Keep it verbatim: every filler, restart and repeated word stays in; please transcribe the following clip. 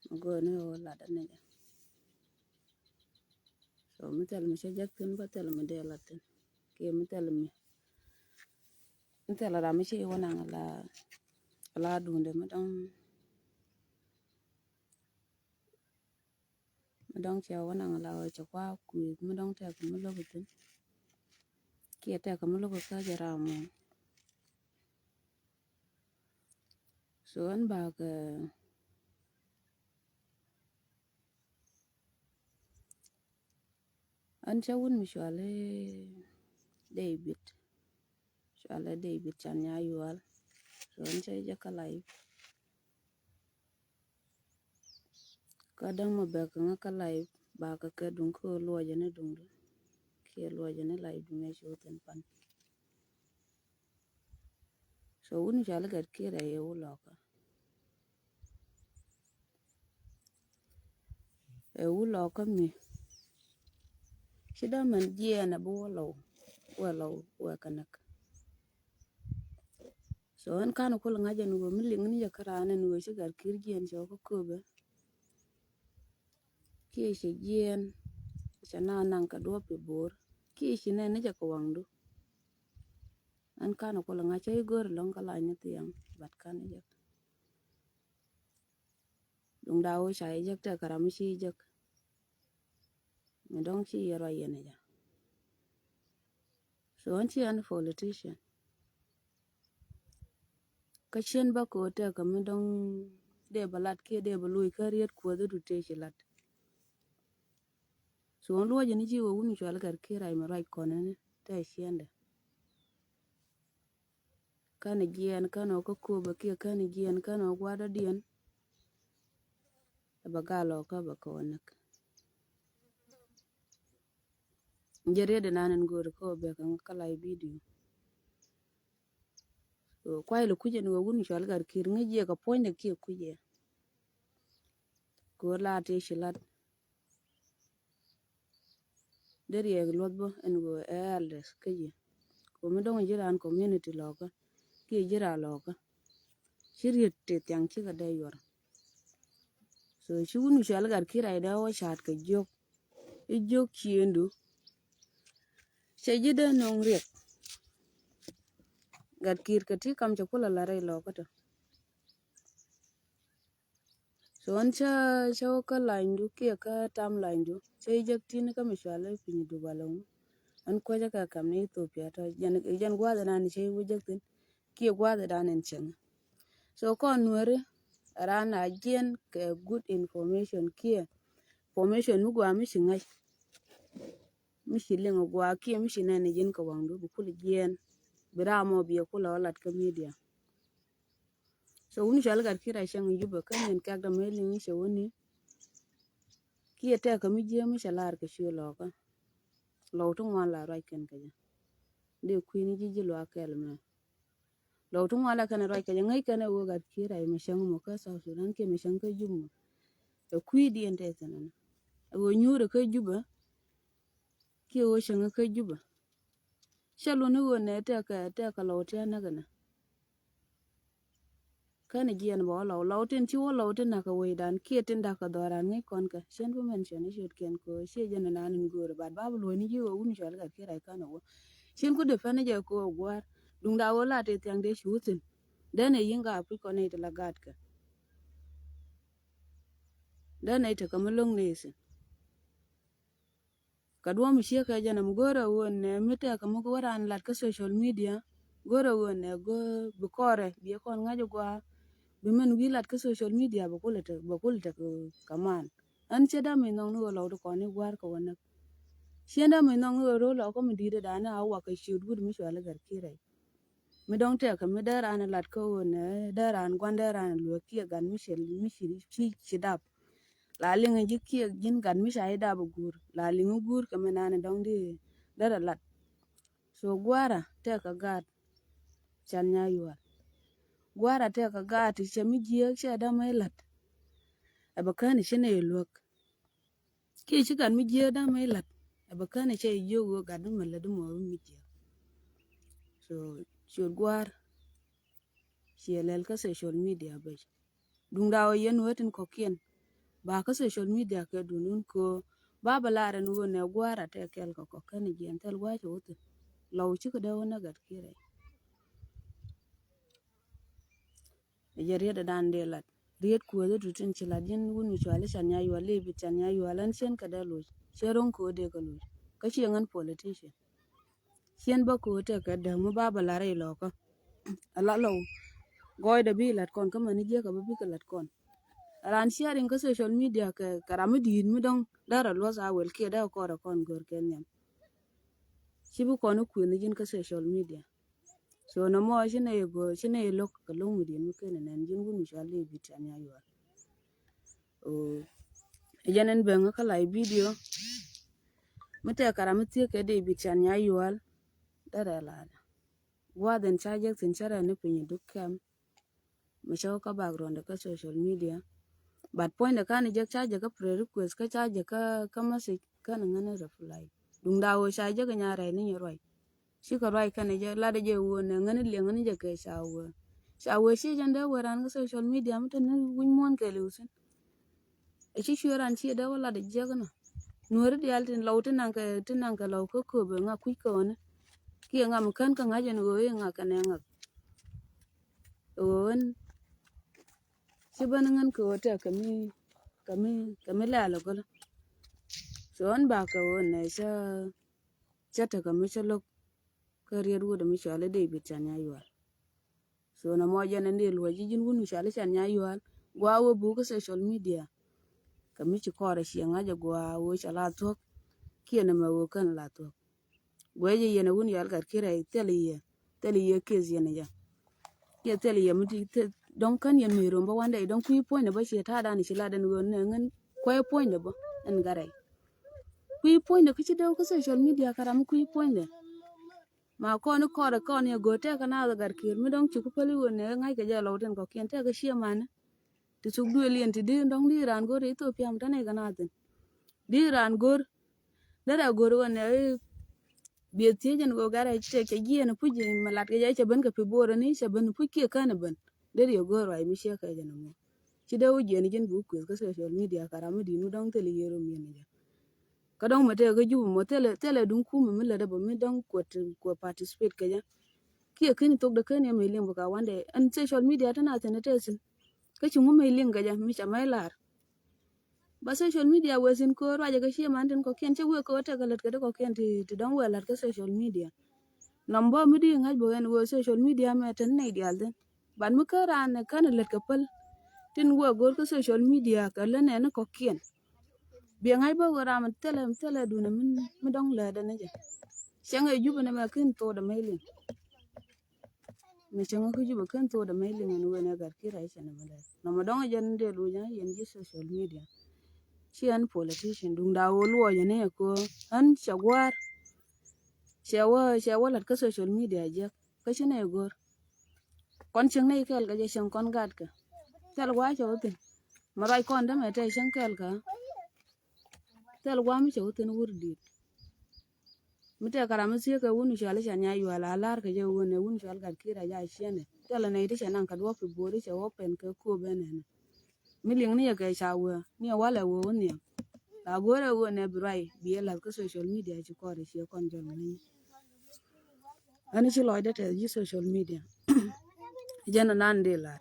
mi go̱o̱r ni ɣöö lat ni jɛ. So mi thil mi cä jek thi̱n bä thil mi dee lat thi̱n kiɛ mi thil mi mi thil ram mi ci wä naŋ la la duundɛ mi dɔ̱ŋ mi dɔ̱ŋ cɛ wä naŋ la wä cɛ kua kui̱ mi dɔ̱ŋ tɛk mi lo̱k thi̱n kiɛ tɛk mi lo̱k kä jɛ ram mɔ. So ɛn bakɛ ɛn cä wun mi cuali David, cuali David Can Nya Yual. So ɛn cä jɛ kä live. Kä däŋ mɔ bɛ kɛ ŋä kä live ba kɛ kɛ duŋ kä luɔcɛ ni duŋdu kiɛ luɔcɛ ni live duŋ ɛ ci wä thin pan. So wun cuali Gat Kiir ɛ yɛ wulɔkä. Ɛ wulɔkä mi ci dämɛn jiɛɛn ɛ bi wä lɔw wɛ lɔw wɛ kɛ näk. So ɛn kan kul ŋa̱c ɛn ɣöö mi liŋ ni jɛ kä raan ɛn ɣöö ci Gat Kiir jiɛɛn cɛ wä kä köpɛ. Kiɛ cɛ jiɛɛn cɛ na naŋ kɛ duɔ̱p pi bo̱o̱r kiɛ ci nɛn ni jɛ kɛ waŋdu. Ɛn kan kul ŋa̱c cɛ i̱ go̱o̱r ɛlɔ̱ŋ kä lany ni thiaŋ bat kan ni jɛ. Duŋ da wä ca i̱ jek tɛk kɛ ram mi ci i̱ jek. Mi dɔ̱ŋ ci yɛ ruac yɛn ɛ jɛ. So ɛn ci ɛn politician. Kä cien bä ko̱ tɛk kɛ mi dɔ̱ŋ dee bä lat kiɛ dee bä loc kä riet kuɔth idu tëë ci lat. So ɛn luɔcɛ ni ci wä wun cual Gat Kiir rac mi ruac kɔn ɛn tɛk ciendɛ. Känɛ jiɛɛn känɛ ɔ kä köpɛ kiɛ känɛ jiɛɛn känɛ ɔ gua̱dädiɛn. Ɛ bɛ gal ɔ kä bɛ kɛ ɔ näk. Jɛ riet inan in go̱o̱ri kä ɔ bɛ kɛ ŋä kä live video. So kuay lɛ kui̱c ɛn ɣöö wun cual Gat Kiir ŋäc jiɛ kɛ puɔ̱nydɛ kiɛ kui̱c ɛ. Kɛ ɣöö la tëë ci lat. Dee riɛk luɔth bä ɛn ɣöö ɛ elders kä ji̱. Kɛ mi dɔ̱ŋ ji̱ raan community lɔkä kiɛ ji̱ raan lɔkä. Ci riet tëë thiaŋ cikɛ dee yuɔr. So ci wun cual Gat Kiir rac dee wä ca̱a̱t kɛ jiök. I̱ jiök ciëëndu. Cɛ ji̱ dee nöŋ riɛk. Gat Kiir kɛ ti kam cɛ kulɛ la rɛy lɔkä tɔ. So ɣän cä cä wä kä lanydu kiɛ kä tam lanydu cä i̱ jek ti̱n kä mi cual i̱ piny Duba lɔŋ. Ɣän kuecä kɛ kam ni Ethiopia tɔ jɛn jɛn gua̱a̱th inan cä i̱ wä jek thi̱n kiɛ gua̱a̱th inan in cäŋ. So kɔn nuɛri ran a jiɛn kɛ good information kiɛ information mi gua mi ci ŋa̱c mi ci liŋ gua kiɛ mi ci nɛn ji̱n kɛ waŋdu bi kul jiɛn bi ram mɔ biɛ kul ɔ lat kä media. So wun cual Gat Kiir a cäŋ Jubɛ kä nyin kɛk dämɛ liŋ cɛ wuni. Kiɛ tɛk kä mi jiɛ mi cɛ lar kɛ cuɛ lɔkä. Lɔw ti ŋuan la ruac kɛn kɛ jɛ. Dee kui̱ni ji̱ ji̱ luaak kɛl mɛ. Lɔw ti ŋuan la kɛn ruac kɛ jɛ ŋäc kɛn ɛ wä Gat Kiir a mɛ cäŋ mɔ kä South Sudan kiɛ mɛ cäŋ kä Jubɛ mɔ. Ɛ kui̱ diɛn tɛth ɛn ɛn ɛ wä nyuurɛ kä Jubɛ. Kiɛ wä cäŋ kä Jubɛ. Cɛ luni wä nɛ tɛk tɛk lɔw ti a näk ɛnɛ. Kɛn jiɛn bä wä lɔw lɔw tin ci wä lɔw tin nakä wecdan kiɛ tin dakä dhɔran ŋäc kɔn kɛ cien bi mention i̱ ciötkiɛn kɛ ciɛ jɛn inan in göörä bat ba bi luɔ̱c ni ji̱ wä wun cual Gat Kiir rac kän wä cien ku defend jɛ kɛ wä gua̱a̱r duŋda wä la ti thiaŋ dee ci wä thi̱n. Dɛn ɛ yi̱ŋ ka apuc kɔn i̱ ti la gat kɛ dɛn ɛ i̱ ti kɛ mi lo̱ŋ ni i̱ thi̱n. Kä duɔ̱m ciek kɛ jɛn ɛm go̱rɛ ɣöö nɛ mi tɛk kɛ mi wä raan lat kä social media. Go̱rɛ ɣöö nɛ go̱ bi kɔrɛ biɛ kɔn ŋa̱c ɛ gua̱a̱ bi min wi̱i̱ lat kä social media bɛ kul ɛ tek bɛ kul ɛ tek kaman. Ɛn ciɛ dam mi nhɔŋ ni ɣöö lɔw ti kɔn i̱ gua̱a̱r kɛ wä näk. Ciɛ dam mi nhɔŋ ni ɣöö ro̱o̱ lɔkä mi di̱i̱t ɛ da̱a̱n a wak kɛ ciöt wut mi cual i̱ Gat Kiir rɛy. Mi dɔ̱ŋ tɛk kɛ mi dee raan lat kä ɣöö nɛ dee raan gua̱n dee raan lueek kiɛ gat mi ci mi ci ci ci dap. La liŋ ji̱ kiɛ ji̱n gat mi ca ji̱ dap guur la liŋ guur kɛ mi naan dɔ̱ŋ di derɛ lat. So gua̱ra tɛk kɛ gaat Can Nya Yual. Gua̱ra tɛk kɛ gaat ti cɛ mi jiääk cɛ dam ɛ lat. Ɛ bɛ kään ci nɛ luäk. Kiɛ ci gat mi jiääk dam ɛ lat ɛ bɛ kään cɛ jiök ɣöö gat mi mɛ lät mɔ mi jiääk. So ciöt gua̱r ciɛ lɛl kä social media bɛc. Duŋda ɣöö yɛn wee tin kɔ̱kiɛn Ba kä social media kɛ dun wun kɛ ba bɛ lar ɛn ɣöö nɛ gua̱a̱r a tɛ kɛl kɛ kɔk kɛn jiɛn thil gua̱a̱r cɛ wä thi̱n. Lɔw cikɛ dee wä nɛ gat kiɛ rɛy. Jɛ riet dan dee lat riet kuäth tu tin ci lat ji̱n wun mi cuali can nya yual lip it can nya yual ɛn cien kɛ dee loc cɛ ro̱ŋ kɛ wä dee kɛ loc kä ci ŋän politician. Cien bä ko̱o̱t tɛkɛ däk mi ba bä lar ilɔkä. Ala lɔw gɔɔydɛ bi lat kɔn kä mani jiäkä bä bikɛ lat kɔn. Ran sharing kä social media kɛ kɛ ram mi di̱i̱t mi dɔ̱ŋ därɛ luɔth a wel kiɛ därɛ kɔrɛ kɔn gör kɛ nhiam. Ci bi kɔn i̱ kuëni ji̱n kä social media. So nɔmɔ ci nɛ igo̱ ci nɛ ilo̱k kɛ lo̱ŋ mi di̱i̱t mi kenɛ nɛn ji̱n wun mi cual i̱ bit can ya yual. Ɛ jɛn ɛn bäŋä kä lay video. Mi tɛk kara mi thiek kɛ dee bit can nya yual. Dɛrɛ ladɛ gua̱a̱th ɛn ca jek thi̱n cärɛ ni piny duk kɛm. Mi cä kä background kä social media. But puɔ̱nydɛ kan jek ca jek kä prayer request kä ca jek kä message kɛn ŋän reply. Duŋda wee ca jek nya rɛy ni nyɛ ruac. Cikɛ ruac kɛn jɛ lat jɛ wee nɛ ŋäni liɛŋ ni jɛ kɛ ca wee. Ca wee ci jɛn dee wee ran kä social media mi te ni wi̱ny muɔ̱n kɛ liw thi̱n. Ɛ ci cuɛ ran ci dee wä lat jɛ jiɛk nɔ. Nuɔ̱ri diaal tin lɔw tin naŋ kɛ tin naŋ kɛ lɔw kä kööbɛ ŋa kui̱ kɛ ɣöni. Kiɛ ŋa mi kän kä ŋa̱c ɛn ɣöö i̱ ŋa kɛnɛ ŋa̱k. Ɣöö ɛn ci bän ŋän kɛ ɣöö tɛk kɛ mi kɛ mi kɛ mi lɛ̈ɛ̈l ɛ gɔlä. So ɛn bakɛ ɣöö nɛ cä cä tekɛ mi cä lo̱k. Kä riet wut mi cuali David can nya yual. So na mɔ jɛn ɛn dee luɔc ji̱ ji̱n wun mi cuali can nya yual. Gua wee buk kä social media. Kɛ mi ci kɔɔr a ciɛ ŋa̱c a gua wee ca la thuɔ̱k. Kiɛ nɛ mɛ wee kän la thuɔ̱k. Guɛ jɛ yɛn a wun yual gat kirɛ thil yɛ thil yɛ kes yɛn a jɛ. Kiɛ thil yɛ mi ti dɔŋ kän yɛn mi rom bä wandɛ dɔŋ kui̱ puɔ̱nydɛ bä ciɛ ta̱a̱ dan ci la den wee nɛ ŋän kuɛ puɔ̱nydɛ bä ɛn gat rɛy. Kui̱ puɔ̱nydɛ kä ci dee wä kä social media kɛ ram mi kui̱ puɔ̱nydɛ. Ma kɔn i̱ kɔrɛ kɔn i̱ go̱o̱tɛ kɛ naath gat ki̱i̱r mi dɔ̱ŋ ci ku päli wen nɛ ŋa̱ckɛ jɛ lɔw tin kɔ̱kiɛn tɛkɛ ciɛ mani. Ti thuk duëël yɛn ti di dɔ̱ŋ di raan go̱o̱r Ethiopia mi tɛnɛ kɛ naath thi̱n. Di raan go̱o̱r derɛ go̱o̱r wen nɛ biɛ thiec jɛn go̱o̱r gat rɛ cɛ jiɛn puc mi lat kɛ jɛ cɛ ben kɛ pi bo̱o̱r ni cɛ ben puc kiɛ kän ben. Derɛ go̱o̱r ruac mi ciɛ kɛ jɛn mɔ. Ci dee wä jiɛn ji̱n bi wä kueth kä social media kɛ ram mi di̱i̱t mi dɔ̱ŋ thil i̱ yero miɛn jɛ. Kä dɔ̱ŋ mɛ tëë kä jup mɔ thilɛ thilɛ duŋ kumɛ mi lätdä bä mi dɔ̱ŋ kuɔt kuɔt participate kɛ jɛ. Kiɛ keni thok dee keni ɛmɛ liŋ bä ka wandɛ ɛn social media tɛn a thi̱n ɛ tɛɛ thi̱n. Kä ci ŋu mɛ liŋ kɛ jɛ mi ca mɛ lar. Ba social media wee thi̱n köör ruacɛ kɛ cie man tin kɔ̱kiɛn cä wee köör tɛk kɛ lät kɛ ti kɔ̱kiɛn ti ti dɔ̱ŋ wee la̱t kä social media. Nɔm bä mi di ŋa̱c bä ɛn wee social media mɛ tɛn nɛy diaal thi̱n. Ban mi kä raan ɛ kän ɛ lät kɛ päl. Tin wee go̱o̱r kä social media kɛ lät nɛn ni kɔ̱kiɛn. Biɛ ŋa̱c bä wee ram thilɛ thilɛ duundɛ mi dɔ̱ŋ läätdɛ ni jɛ. Cäŋ ɛ jup ɛn ɛmɛ kin thokdɛ mɛ liŋ. Mi cäŋ kä jup ɛ kin thokdɛ mɛ liŋ ɛn wen ɛ gat ki rɛy cɛn ɛmɛ lɛt nɔmɔ dɔ̱ŋ ɛ jɛn dee luc ɛ yɛn ji̱ social media. Ci ɛn politician duŋda ɣöö luɔc ɛn ɛ kɛ ɣöö ɛn cɛ gua̱a̱r. Cɛ wä cɛ wä la̱t kä social media jiäk kä ci nɛ go̱r. Kɔn cieŋ nɛ kɛɛl kɛ jɛ cieŋ kɔn gat kɛ. Thil gua̱a̱ cɛ wä thi̱n. Mɛ ruac kɔn dämɛ tɛ cieŋ kɛɛl kɛ. Thil gua̱a̱ mi cɛ wä thi̱n wur di̱i̱t. Mi tɛk kɛ ram mi thiee kɛ wun cual i̱ ca nya yual a la̱r kɛ jɛ wun ɛ wun cual gat ki̱i̱r a ja ciɛnɛ. Thil ɛ nɛy ti cɛ naŋ kɛ duɔ̱p pi bo̱o̱ri cɛ wä pɛn kɛ kop ɛn ɛnɛ. Mi liŋ ni yɛ kɛ ca wee ni yɛ walɛ wee wä nhiam. La go̱o̱rɛ wee nɛ bi ruac bi yɛ la̱th kä social media ci kɔɔr ɛ ciɛ kɔn jɔl ŋäny. Ani ci lɔcdä tɛth ji̱ social media. Jɛn anan dee lar